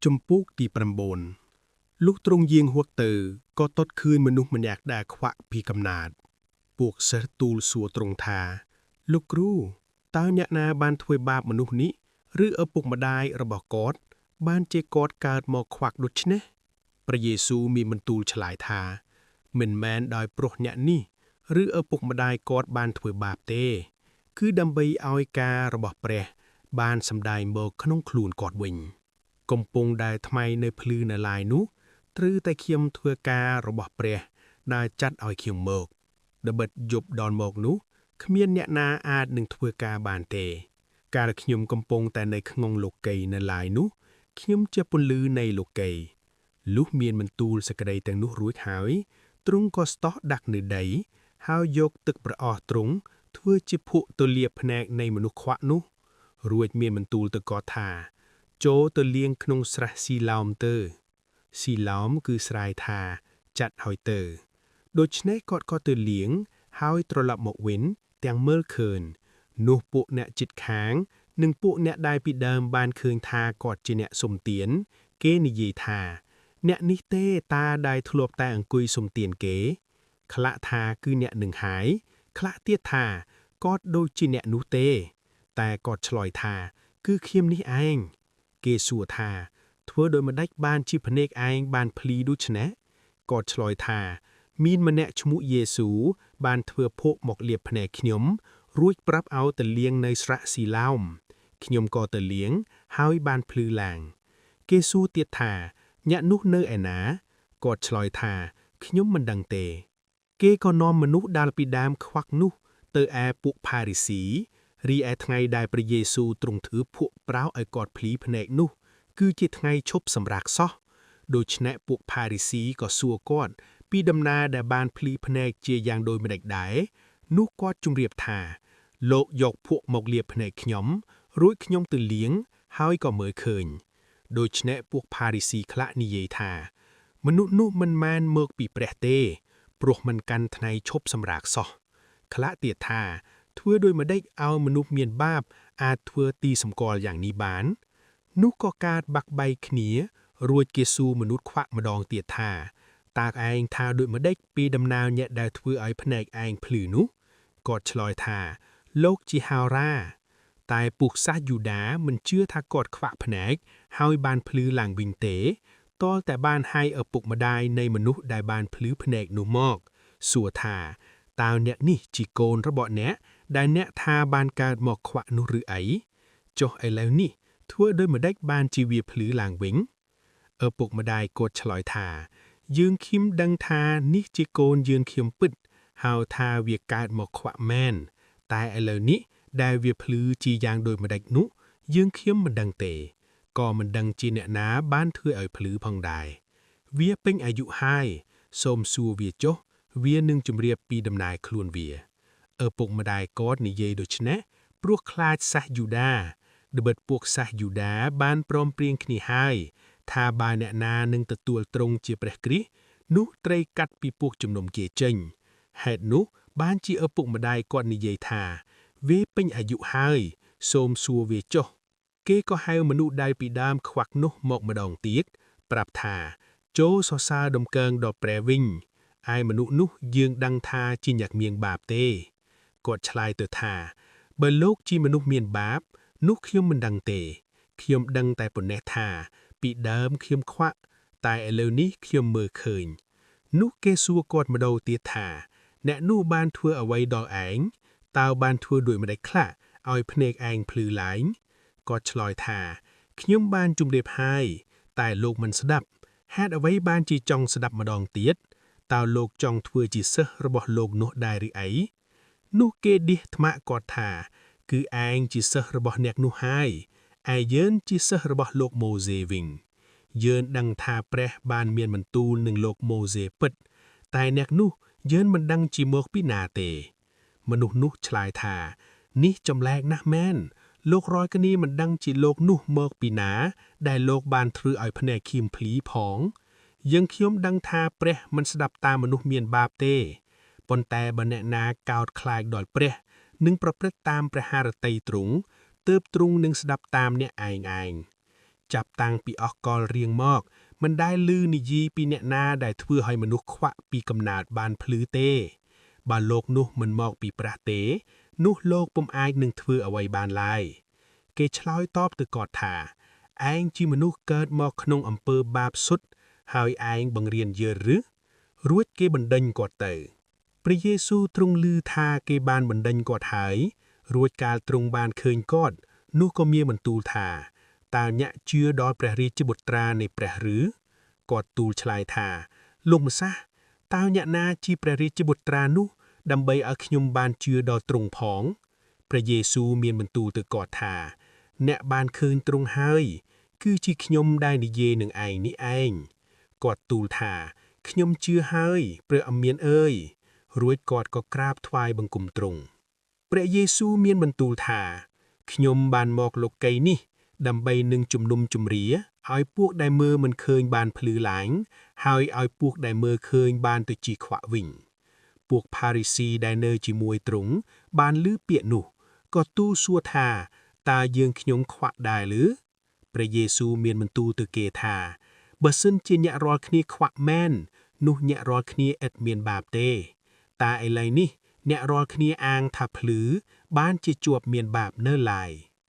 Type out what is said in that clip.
ជំពូកទី9លុះទ្រង់យាងហួតទៅក៏ទតឃើញមនុស្សម្នាក់ដែលខ្វាក់ពីកំណាត ពួកសិស្សទូលសួរទ្រង់ថា លោកគ្រូតើអ្នកណាបានធ្វើបាបមនុស្សនេះឬឪពុកម្ដាយរបស់គាត់បានជាគាត់កើតមកខ្វាក់ដូច្នេះព្រះយេស៊ូវមានបន្ទូលឆ្លើយថា មិនមែនដោយព្រោះអ្នកនេះឬឪពុកម្ដាយគាត់បានធ្វើបាបទេ គឺដើម្បីឲ្យការរបស់ព្រះបានសម្ដែងមកក្នុងខ្លួនគាត់វិញ កំពុងដែលថ្មីនៅភ្លឺនៅឡើយនោះត្រូវតែខ្ញុំធ្វើការរបស់ព្រះដែលចាត់ឲ្យខ្ញុំមកដបិតយប់ដល់មកនោះគ្មានអ្នកណាអាចនឹងធ្វើការបានទេ កាលខ្ញុំកំពុងតែនៅក្នុងលោកីនៅឡើយនោះខ្ញុំជាពន្លឺនៃលោកីលុះមានបន្ទូលសេចក្តីទាំងនោះរួចហើយទ្រង់ក៏ស្តោះដាក់នៅដី ហើយយកទឹកប្រអស់ទ្រង់ធ្វើជាភក់ទៅលាបភ្នែកនៃមនុស្សខ្វាក់នោះ រួចមានបន្ទូលទៅគាត់ថា ចូលទៅលាងក្នុងស្រះស៊ីឡោមទៅស៊ីឡោមគឺស្រែថាចាត់ហើយទៅដូច្នេះគាត់ក៏ទៅលាងហើយត្រឡប់មកវិញទាំងមើលឃើញនោះពួកអ្នកជិតខាង និងពួកអ្នកដែលពីដើមបានឃើញថាគាត់ជាអ្នកសុំទាន គេនិយាយថា អ្នកនេះទេតាដែលធ្លាប់តែអង្គុយសុំទានគេ ខ្លះថាគឺអ្នកនឹងហើយខ្លះទៀតថាគាត់ដូចជាអ្នកនោះទេ តែគាត់ឆ្លើយថា គឺខ្ញុំនេះឯង គេសួរថាធ្វើដោយម្ដេចបានជាភ្នែកឯងបានភ្លីដូច្នេះគាត់ឆ្លើយថា មានម្នាក់ឈ្មោះយេស៊ូបានធ្វើភក់មកលាបភ្នែកខ្ញុំ រួចប្រាប់ឲ្យទៅលាងនៅស្រះស៊ីឡោមខ្ញុំក៏ទៅលាងហើយបានភ្លឺឡើង គេសួរទៀតថាអ្នកនោះនៅឯណាគាត់ឆ្លើយថាខ្ញុំមិនដឹងទេ គេក៏នាំមនុស្សដែលពីដើមខ្វាក់នោះ ទៅឯពួកផារីស៊ីរីឯថ្ងៃដែលព្រះយេស៊ូវទ្រង់ធ្វើភក់ប្រោឲ្យគាត់ភ្លីភ្នែកនោះ គឺជាថ្ងៃឈប់សម្រាកសោះដូច្នេះពួកផារីស៊ីក៏សួរគាត់ពីដំណើរដែលបានភ្លីភ្នែកជាយ៉ាងដូចម្តេចដែរនោះគាត់ជម្រាបថា លោកយកភក់មកលាបភ្នែកខ្ញុំ រួចខ្ញុំទៅលាងហើយក៏មើលឃើញ ដូច្នេះពួកផារីស៊ីខ្លះនិយាយថា មនុស្សនោះមិនមែនមកពីព្រះទេ ព្រោះមិនកាន់ថ្ងៃឈប់សម្រាកសោះខ្លះទៀតថាធ្វើដោយម្ដេចឲ្យមនុស្សមានបាបអាចធ្វើទីសម្គាល់យ៉ាងនេះបាន នោះក៏កើតបាក់បែកគ្នា រួចគេសួរមនុស្សខ្វាក់ម្ដងទៀតថាតើឯងថាដូចម្ដេចពីដំណើរអ្នកដែលធ្វើឲ្យភ្នែកឯងភ្លឺនោះគាត់ឆ្លើយថាលោកជាហោរា តែពួកសាសយូដាមិនជឿថាគាត់ខ្វាក់ភ្នែកហើយបានភ្លឺឡើងវិញទេតលតែបានហៅឪពុកម្ដាយនៃមនុស្សដែលបានភ្លឺភ្នែកនោះមកសួរថាតើអ្នកនេះជាកូនរបស់អ្នកដែលអ្នកថាបានកើតមកខ្វាក់នោះឬអីចុះឥឡូវនេះធ្វើដោយម្ដេចបានជាវាភ្លឺឡើងវិញឪពុកម្ដាយគាត់ឆ្លើយថាយើងខ្ញុំដឹងថានេះជាកូនយើងខ្ញុំពិតហើយថាវាកើតមកខ្វាក់មែនតែឥឡូវនេះដែលវាភ្លឺជាយ៉ាងដូចម្ដេចនោះយើងខ្ញុំមិនដឹងទេក៏មិនដឹងជាអ្នកណាបានធ្វើឲ្យភ្លឺផងដែរវាពេញអាយុហើយសូមសួរវាចុះវានឹងជម្រាបពីដំណើរខ្លួនវាឪពុកម្ដាយគាត់និយាយដូច្នេះព្រោះខ្លាចសាសយូដាត្បិតពួកសាសយូដាបានព្រមព្រៀងគ្នាហើយថាបើអ្នកណានឹងទទួលទ្រង់ជាព្រះគ្រីស្ទនោះត្រូវកាត់ពីពួកជំនុំគេចេញហេតុនោះបានជាឪពុកម្ដាយគាត់និយាយថាវាពេញអាយុហើយសូមសួរវាចុះគេក៏ហៅមនុស្សដែលពីដើមខ្វាក់នោះមកម្ដងទៀតប្រាប់ថាចូលសរសើរដំកើងដល់ព្រះវិញឯមនុស្សនោះយើងដឹងថាជាអ្នកមានបាបទេគាត់ឆ្លើយទៅថាបើលោកជាមនុស្សមានបាបនោះខ្ញុំមិនដឹងទេខ្ញុំដឹងតែប៉ុណ្ណេះថាពីដើមខ្ញុំខ្វាក់តែឥឡូវនេះខ្ញុំមើលឃើញនោះគេសួរគាត់ម្ដងទៀតថាអ្នកនោះបានធ្វើអ្វីដល់ឯងតើបានធ្វើដូចម្ដេចខ្លះឲ្យភ្នែកឯងភ្លឺឡើងគាត់ឆ្លើយថាខ្ញុំបានជម្រាបហើយតែលោកមិនស្ដាប់ហេតុអ្វីបានជាចង់ស្ដាប់ម្ដងទៀតតើលោកចង់ធ្វើជាសិស្សរបស់លោកនោះដែរឬអីនោះគេឌៀសថ្មគាត់ថាគឺឯងជាសិស្សរបស់អ្នកនោះហើយឯយើងជាសិស្សរបស់លោកម៉ូសេវិញយើងដឹងថាព្រះបានមានបន្ទូលនឹងលោកម៉ូសេពិតតែអ្នកនោះយើងមិនដឹងជាមកពីណាទេមនុស្សនោះឆ្លើយថានេះចម្លែកណាស់មែនលោករាល់គ្នាមិនដឹងជាលោកនោះមកពីណា ដែលលោកបានធ្វើឲ្យភ្នែកខៀមភ្លីផងយើងខ្ញុំដឹងថាព្រះមិនស្ដាប់តាមមនុស្សមានបាបទេប៉ុន្តែបើអ្នកណាកោតខ្លាចដល់ព្រះនិងប្រព្រឹត្តតាមព្រះハរតីទ្រង់ទើបទ្រង់នឹងស្ដាប់តាមអ្នកឯងឯង ចាប់តាំងពីអស់កលរៀងមក មិនដែលឮនិយាយពីអ្នកណាដែលធ្វើឲ្យមនុស្សខ្វាក់ពីកំណើតបានភ្លឺទេ បើលោកនោះមិនមកពីព្រះទេ នោះលោកពុំអាចនឹងធ្វើអ្វីបានឡើយ គេឆ្លើយតបទៅគាត់ថា ឯងជាមនុស្សកើតមកក្នុងអំពើបាបសុទ្ធហើយឯងបង្រៀនយើងឬរួចគេបណ្ដេញគាត់ទៅ ព្រះយេស៊ូវទ្រង់ឮថាគេបានបណ្ដេញគាត់ហើយ រួចកាលទ្រង់បានឃើញគាត់នោះក៏មានបន្ទូលថាតើអ្នកជឿដល់ព្រះរាជបុត្រានៃព្រះឬគាត់ទូលឆ្លើយថា លោកម្ចាស់តើអ្នកណាជាព្រះរាជបុត្រានោះ ដើម្បីឲ្យខ្ញុំបានជឿដល់ទ្រង់ផង ព្រះយេស៊ូវមានបន្ទូលទៅគាត់ថា អ្នកបានឃើញទ្រង់ហើយ គឺជាខ្ញុំដែលនិយាយនឹងឯងនេះឯងគាត់ទូលថាខ្ញុំជឿហើយព្រះអម្ចាស់អើយរួចគាត់ក៏ក្រាបថ្វាយបង្គំទ្រង់ព្រះយេស៊ូវមានបន្ទូលថាខ្ញុំបានមកលោកីយ៍នេះ ដើម្បីនឹងជំនុំជម្រាឲ្យពួកដែលមើលមិនឃើញបានភ្លឺឡើងហើយឲ្យពួកដែលមើលឃើញបានទៅជាខ្វាក់វិញ ពួកផារីស៊ីដែលនៅជាមួយទ្រង់បានឮពាក្យនោះក៏ទូលសួរថាតើយើងខ្ញុំខ្វាក់ដែរឬព្រះយេស៊ូវមានបន្ទូលទៅគេថាបើសិនជាអ្នករាល់គ្នាខ្វាក់មែននោះអ្នករាល់គ្នាឥតមានបាបទេតែឥឡូវនេះអ្នករាល់គ្នាអាងថាភ្លឺបានជាជាប់មានបាបនៅឡើយ